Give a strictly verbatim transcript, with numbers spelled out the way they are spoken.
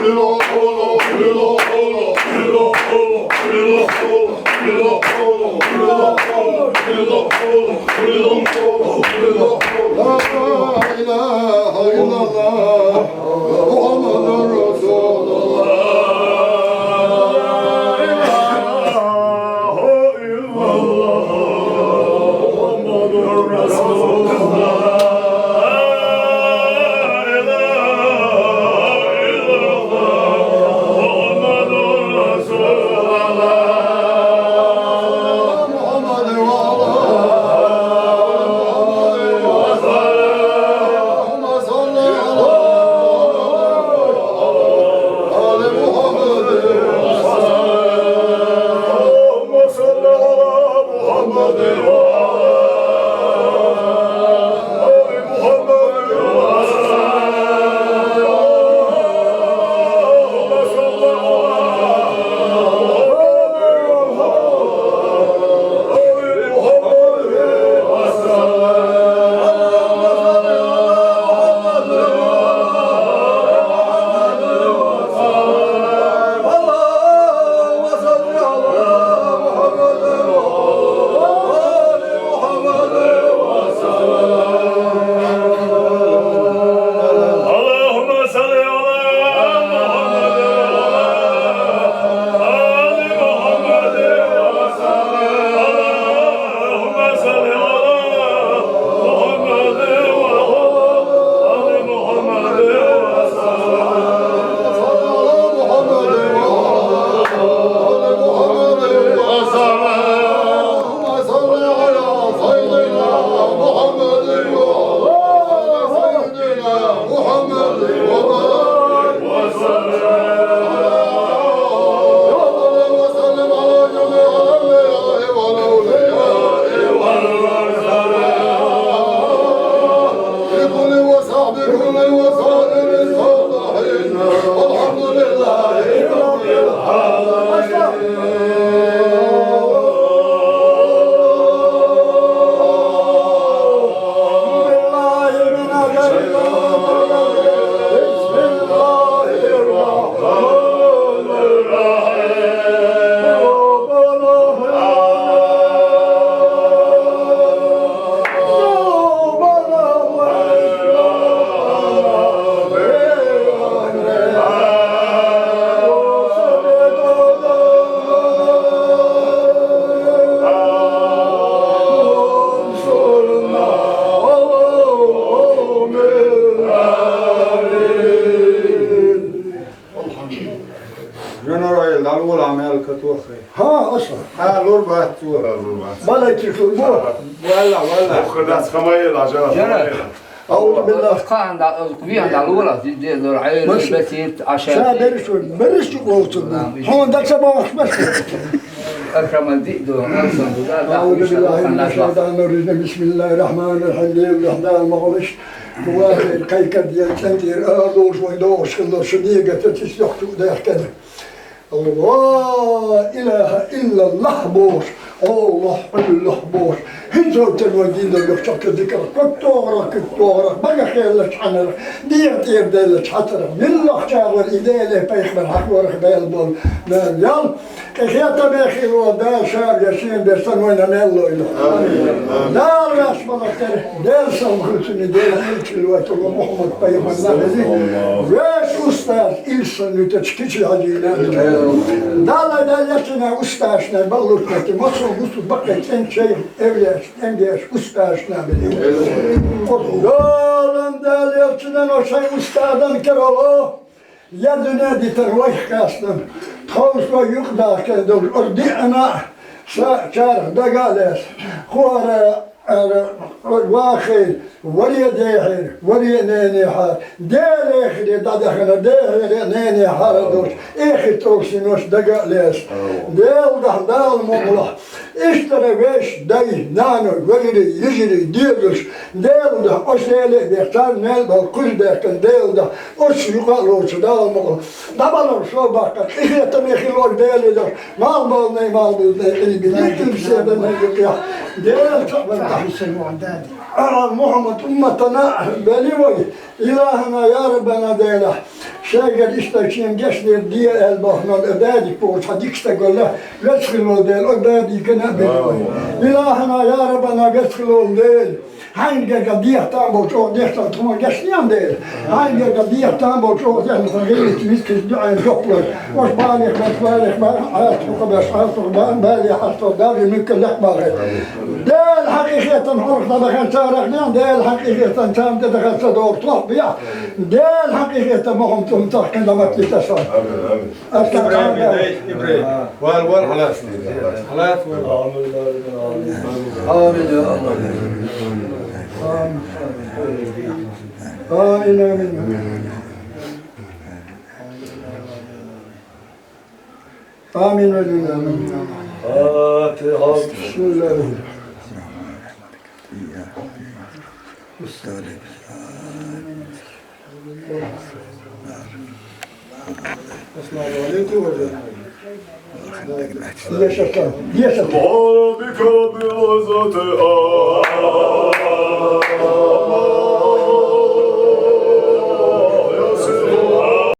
لا إله إلا الله محمد رسول الله. اللهم صل على محمد وعلى آل محمد وسلم. اللهم صل على محمد وعلى آل محمد وسلم. اللهم صل على سيدنا محمد وعلى آل سيدنا محمد وبارك وسلم على جميع الأنبياء والأولياء والمرسلين. لكل وصحبه كل وسائر الصالحين. والحمد لله رب العالمين. بسم الله الرحمن الرحيم. General, dal wala amel ka tu khay. ها، أصلًا. Ha, lor baat tu. Lor baat. Bala ki tu. Wala, wala. Khuda khamaye la jana. Jana. أعوذ بالله. Kan da, kan da lor la, di, di, lor ay, بس. Besit, asha. Sa berish, berish ko tu. Hon da sa ba. Akram di do, akram do. أعوذ بالله من الشيطان الرجيم. بسم الله الرحمن الرحيم. Rahman, Rahman. Kuwate kay kad ya tantir a do shwa do shkil do shni ga ta tis yok tu da kan. لا إله إلا الله بوش. الله، الله بوش. هنزو تنو دين دو يخشك ذكر. كتورة، كتورة. بقى خير لك حنر. دير، دير، دير لك حتر. من الله شاور إيديه له بيخبر حق ورخ بيل بول. بيل يل. كخيتا بيخي ودا شاب يشين بيرسن وين ميل لو إله. دار راس بلتر. دير سلم خلصني دير هيك الوقت الله محمد بيخبر الله. ويش أستاذ إلسن يتشكيش عجينا. دالا دالتنا أستاذنا بلوتنا مصر قصد بقى كان شيء. Evliyaş, enbiyaş, ustaşna biliyor. Yolun del yolçudan o şey ustadan kırılı. Ya dünya diter vay kastan. Tavus ve yük da kendim. Ordi ana sa çar dagales. Kuara, er, vaxi, variye dehir, variye neniha. Dele xire dadahına dehir neniha radoş. Ehir tavsinoş dagales. Del da dal mogla. Иштара веш дай, нана, валири, йижири, дедуш, делда, ош деле бехтар, мел бал, куш бехтар, делда, ош юкалоч, далмал. Дабалар шо бакка, ихетам эхилор деле да, мал бал не, мал бал не, или били, кимсе да не юкя. Дел чабан да. Мухьаммад умматана бели вай, Илахьана, я Раббана Дела, шайгара иштта шен гешт де аьлла боху, дади пурча дикста гола, вецхило Дела, о дади кана бели вай. Илахьана, я Раббана, вецхило Дела. Хьайна герга дехьа там болчу оха дехьа тхуна гешт ян Дела. Хьайна герга дехьа там болчу оха дехьа тхуна гилит мискис дуьхьал жоп лой. Ош балих беш, балих беш, хьастух беш, хьастух беш, балих хьастух, дари микка лек балхе. Дела хьакъи хетам хьурх дабахен царах ян, Дела хьакъи хетам царна тӀе даха ца дор тох бия. Дела хьакъи хетам мохум тум цахкин дамат литасан. Амин, амин. Ибрахим, Ибрахим. Вар, вар, халас. Халас, вар. Амин, я Аллах. Амин, амин. Амин, амин, амин. Фатиха. Бисмиллахир-рахманир-рахим. Ассаламу алейкум. Яшатан, яшатан.